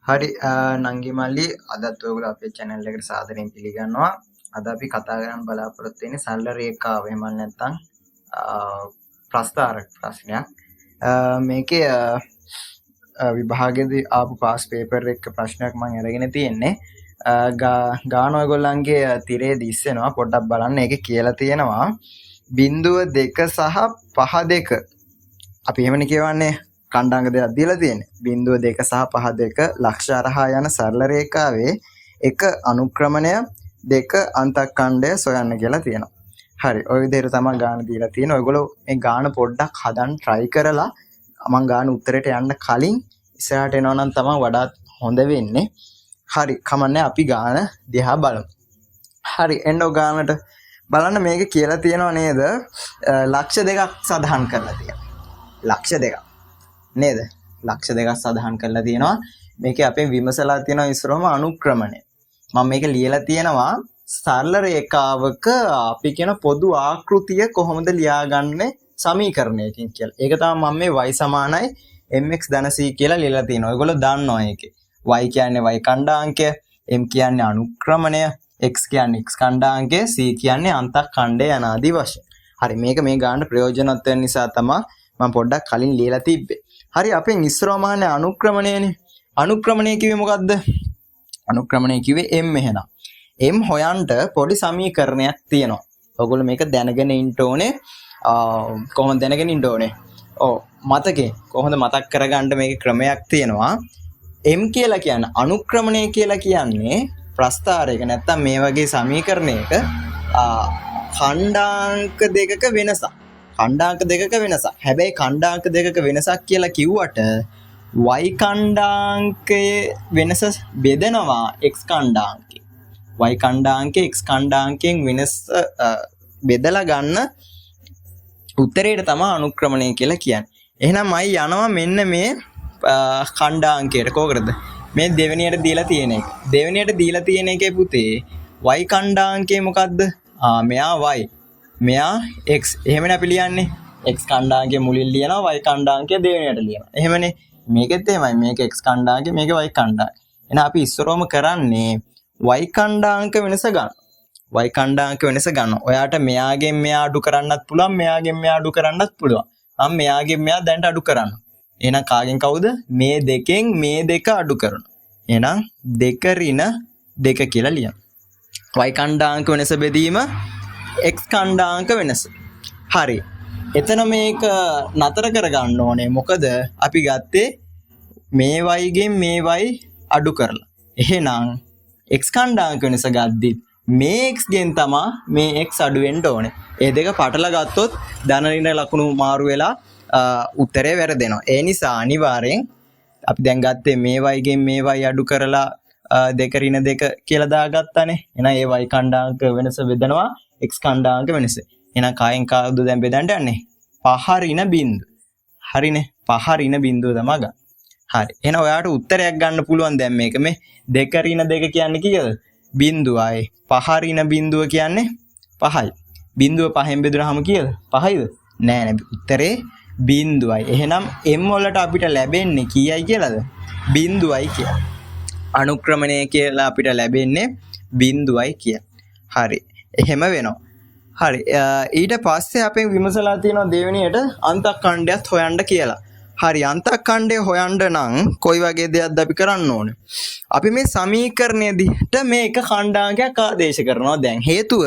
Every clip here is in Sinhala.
හරි නංගි මල්ලි, අදත් ඔයගොල්ලෝ අපේ channel එකට සාදරයෙන් පිළිගන්නවා. අද අපි කතා කරන්න බලාපොරොත්තු වෙන්නේ සරල රේඛාව, එහෙම නැත්නම් ප්‍රස්තාරක ප්‍රශ්නයක්. මේකේ විභාගෙදී ආපු පාස් පේපර් එක ප්‍රශ්නයක් මම අරගෙන තියෙන්නේ. ගාන ඔයගොල්ලන්ගේ තිරේ දිස්සෙනවා, පොඩ්ඩක් බලන්න. ඒකේ කියලා තියෙනවා 0.2 සහ 5.2. අපි එහෙමනේ කියවන්නේ, කණ්ඩාංග දෙකක් දීලා තියෙන්නේ. 0.2 සහ 5.2 ලක්ෂ හරහා යන සරල රේඛාවේ එක අනුක්‍රමණය, දෙක අන්තක්ඛණ්ඩය සොයන්න කියලා තියෙනවා. හරි, ඔය විදිහට තමයි ගාන දීලා තියෙන්නේ. ඔයගොල්ලෝ මේ ගාන පොඩ්ඩක් හදන්න try කරලා මං ගාන උත්තරේට යන්න කලින් ඉස්සරහට එනවා නම් තමයි වඩාත් හොඳ වෙන්නේ. හරි, කමන්නේ, අපි ගාන දිහා බලමු. හරි, එන්න ඔය ගානට බලන්න. මේක කියලා තියෙනව නේද? ලක්ෂ දෙකක් සඳහන් කරලා තියෙනවා. ලක්ෂ දෙකක් නේද? ලක්ෂ දෙකක් සඳහන් කරලා තියෙනවා. මේකේ අපෙන් විමසලා තියෙනවා ඉස්සරහම අනුක්‍රමණය. මම මේක ලියලා තියෙනවා සරල රේඛාවක අපි කියන පොදු ආකෘතිය කොහොමද ලියාගන්නේ සමීකරණයකින් කියලා. ඒක තමයි මම මේ y සමානයි mx ධන c කියලා ලියලා තියෙනවා. ඔයගොල්ලෝ දන්නවා ඒකේ. Y කියන්නේ y ඛණ්ඩාංකය, m කියන්නේ අනුක්‍රමණය, x කියන්නේ x ඛණ්ඩාංකය, c කියන්නේ අන්තఃඛණ්ඩය යන ආදී වශයෙන්. හරි, මේක මේ ගානට ප්‍රයෝජනවත් වෙන නිසා තමයි මම පොඩ්ඩක් කලින් ලියලා තිබ්බේ. හරි, අපෙන් ඉස්සරවම අහන්නේ අනුක්‍රමණයනේ. අනුක්‍රමණය කිව්වේ මොකද්ද? අනුක්‍රමණය කිව්වේ m. එහෙනම් m හොයන්ට පොඩි සමීකරණයක් තියෙනවා. ඔයගොල්ලෝ මේක දැනගෙන ඉන්න ඕනේ. කොහොමද දැනගෙන ඉන්න ඕනේ? ඔව්, මතකේ කොහොමද මතක් කරගන්න මේකේ ක්‍රමයක් තියෙනවා. M කියලා කියන්නේ, අනුක්‍රමණය කියලා කියන්නේ ප්‍රස්තාරයක නැත්තම් මේ වගේ සමීකරණයක ඛණ්ඩාංක දෙකක වෙනසක්. ඛණ්ඩාංක දෙකක වෙනසක්. හැබැයි ඛණ්ඩාංක දෙකක වෙනසක් කියලා කිව්වට y ඛණ්ඩාංකයේ වෙනස බෙදනවා x ඛණ්ඩාංකේ. Y ඛණ්ඩාංකේ x ඛණ්ඩාංකයෙන් වෙනස බෙදලා ගන්න උත්තරේට තමයි අනුක්‍රමණය කියලා කියන්නේ. එහෙනම් මයි යනවා මෙන්න මේ ඛණ්ඩාංකයට. කෝකටද? මේ දෙවෙනියට දීලා තියෙන එක. දෙවෙනියට දීලා තියෙන එකේ පුතේ y ඛණ්ඩාංකය මොකද්ද? ආ, මෙයා y. මෙයා x. එහෙමනේ අපි ලියන්නේ. X ඛණ්ඩාංකය මුලින් ලියනවා, y ඛණ්ඩාංකය දෙවෙනියට ලියනවා. එහෙමනේ. මේකෙත් එහෙමයි. මේක x ඛණ්ඩාංකය, මේක y ඛණ්ඩාංකය. එහෙනම් අපි ඉස්සරවම කරන්නේ y ඛණ්ඩාංක වෙනස ගන්න. Y ඛණ්ඩාංක වෙනස ගන්න. ඔයාට මෙයාගෙන් මෙයා අඩු කරන්නත් පුළුවන්, මෙයාගෙන් මෙයා අඩු කරන්නත් පුළුවන්. මම මෙයාගෙන් මෙයා දැන්ට අඩු කරන්න. එහෙනම් කාගෙන් කවුද? මේ දෙකෙන් මේ දෙක අඩු කරනවා. එහෙනම් දෙක ඍණ දෙක කියලා ලියන්න. Y ඛණ්ඩාංක වෙනස බෙදීම x ඛණ්ඩාංක වෙනස. හරි. එතන මේක නතර කරගන්න ඕනේ. මොකද අපි ගත්තේ මේ y ගෙන් මේ y අඩු කරලා. එහෙනම් x ඛණ්ඩාංක වෙනස ගද්දිත් මේ x ගෙන් තමා මේ x අඩු වෙන්න ඕනේ. ඒ දෙක පටල ගත්තොත් ධන ඍණ ලකුණු මාරු වෙලා උත්තරේ වැරදෙනවා. ඒ නිසා අනිවාර්යෙන් අපි දැන් ගත්තේ මේ y ගෙන් මේ y අඩු කරලා දෙක ඍණ දෙක කියලා දාගත්තානේ. එහෙනම් ඒ y ඛණ්ඩාංක වෙනස බෙදනවා x ඛණ්ඩාංක වෙනස. එහෙනම් කායෙන් කාවද දැන් බෙදන්න යන්නේ? පහ ඍණ බිංදුව. හරිනේ. පහ ඍණ බිංදුව තමයි ගන්න. හරි. එහෙනම් ඔයාට උත්තරයක් ගන්න පුළුවන් දැන් මේක මේ දෙක ඍණ දෙක කියන්නේ කීයද? බිංදුවයි. පහ ඍණ බිංදුව කියන්නේ පහයි. බිංදුව පහෙන් බෙදුනහම කීයද? පහයිද? නෑ නෑ, උත්තරේ බිංදුවයි. එහෙනම් m වලට අපිට ලැබෙන්නේ කීයයි කියලාද? බිංදුවයි කියලා. අනුක්‍රමණය කියලා අපිට ලැබෙන්නේ බිංදුවයි කියලා. හරි. එහෙම වෙනවා. හරි. ඊට පස්සේ අපෙන් විමසලා තියෙනවා දෙවෙනියට අන්තఃඛණ්ඩයත් හොයන්න කියලා. හරි, අන්තఃඛණ්ඩය හොයන්න නම් කොයි වගේ දෙයක්ද අපි කරන්න ඕනේ? අපි මේ සමීකරණය දිහට මේ එක ඛණ්ඩාංකයක් ආදේශ කරනවා දැන්. හේතුව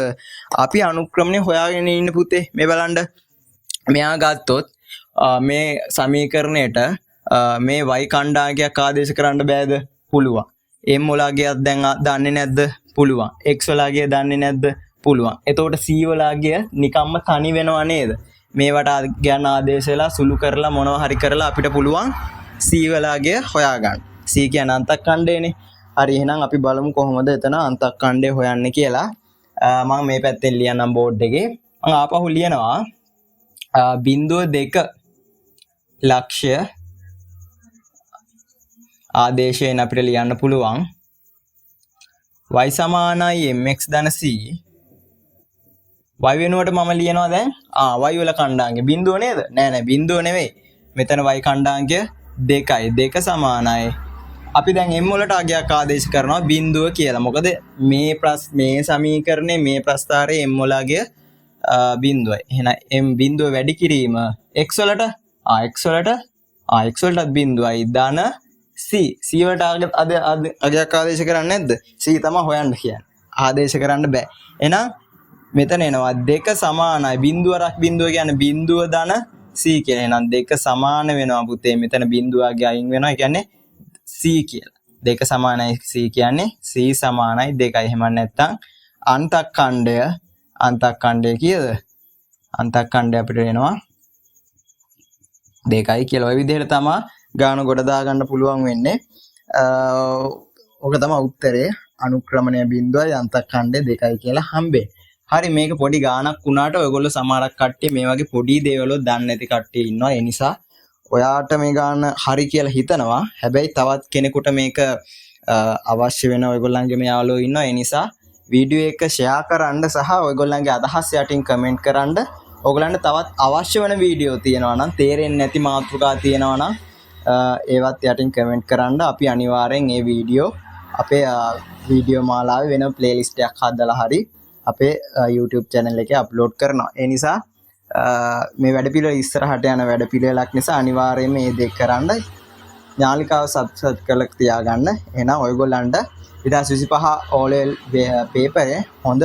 අපි අනුක්‍රමණය හොයාගෙන ඉන්න පුතේ. මේ බලන්න. මෙයා ගත්තොත් මේ සමීකරණයට මේ y ඛණ්ඩාංකයක් ආදේශ කරන්න බෑද? පුළුවන්. M වලගේක් දැන් දන්නේ නැද්ද? පුළුවන්. X වලගේ දන්නේ නැද්ද? පුළුවන්. එතකොට c වලගේ නිකම්ම තනි වෙනව නේද? මේවට ගැන ආදේශ වෙලා සුළු කරලා මොනවා හරි කරලා අපිට පුළුවන් c වලගේ හොයාගන්න. C කියන්නේ අන්තఃඛණ්ඩයනේ. හරි, එහෙනම් අපි බලමු කොහොමද එතන අන්තఃඛණ්ඩය හොයන්නේ කියලා. මම මේ පැත්තෙන් ලියන්නම් බෝඩ් එකේ. මම ආපහු ලියනවා 0.2 ලක්ෂ්‍ය ආදේශයෙන් අපිට ලියන්න පුළුවන් y සමානයි mx ධන c. Y වෙනුවට මම ලියනවා දැන් ආ y වල ඛණ්ඩාංකය බිංදුව නේද? නෑ නෑ, බිංදුව නෙවෙයි. මෙතන y ඛණ්ඩාංකය දෙකයි. දෙක සමානයි අපි දැන් m වලට අගයක් ආදේශ කරනවා බිඳුව කියලා. මොකද මේ සමීකරණේ මේ ප්‍රස්ථාරයේ m වල අගය බිඳුවයි. එහෙනම් m බිඳුව වැඩි කිරීම x වලට x වලට x වලටත් බිඳුවයි ධන c. c වලට අද අගයක් ආදේශ කරන්නේ නැද්ද? c තමයි හොයන්න කියන්නේ. ආදේශ කරන්න බෑ. එහෙනම් මෙතන එනවා දෙක සමානයි බිඳුව රක් බිඳුව කියන්නේ බිඳුව ධන c කියලා. එහෙනම් දෙක සමාන වෙනවා පුතේ, මෙතන බිඳුවගේ අයින් වෙනවා. ඒ කියන්නේ c කියලා. දෙක සමානයි c කියන්නේ c සමානයි 2යි. එහෙම නැත්නම් අන්තක්ඛණ්ඩය කීයද? අන්තක්ඛණ්ඩය අපිට එනවා 2යි කියලා. ඔය විදිහට තමයි ගාන ගොඩ දාගන්න පුළුවන් වෙන්නේ. ඔක තමයි උත්තරේ. අනුක්‍රමණය බිඳුවයි, අන්තක්ඛණ්ඩය 2යි කියලා හම්බෙන්නේ. හරි, මේක පොඩි ගාණක් වුණාට ඔයගොල්ලෝ සමහරක් කට්ටිය මේ වගේ පොඩි දේවල් දන්නේ නැති කට්ටිය ඉන්නවා. ඒ නිසා ඔයාට මේ ගාන හරි කියලා හිතනවා. හැබැයි තවත් කෙනෙකුට මේක අවශ්‍ය වෙන ඔයගොල්ලන්ගේ මේ යාළුවෝ ඉන්නවා. ඒ නිසා වීඩියෝ එක ෂෙයා කරන්න සහ ඔයගොල්ලන්ගේ අදහස් යටින් කමෙන්ට් කරන්න. ඔයගොල්ලන්ට තවත් අවශ්‍ය වෙන වීඩියෝ තියෙනවා නම්, තේරෙන්නේ නැති මාතෘකා තියෙනවා නම්, ඒවත් යටින් කමෙන්ට් කරන්න. අපි අනිවාර්යෙන් ඒ වීඩියෝ අපේ වීඩියෝ මාලාවේ වෙන ප්ලේලිස්ට් එකක් හදලා හරි අපේ YouTube channel එකේ අප්ලෝඩ් කරනවා. ඒ නිසා මේ වැඩපිළිවෙල ඉස්සරහට යන වැඩපිළිවෙලක් නිසා අනිවාර්යයෙන්ම මේ දේ කරන්න. නාලිකාව සබ්ස්ක්‍රයිබ් කරලා තියාගන්න. එහෙනම් ඔයගොල්ලන්ට 2025 O level පේපරේ හොඳ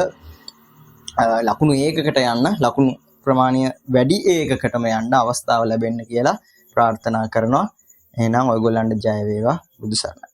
ලකුණු ඒකකට යන්න, ලකුණු ප්‍රමාණය වැඩි ඒකකටම යන්න අවස්ථාව ලැබෙන්න කියලා ප්‍රාර්ථනා කරනවා. එහෙනම් ඔයගොල්ලන්ට ජය වේවා. බුදු සරණයි.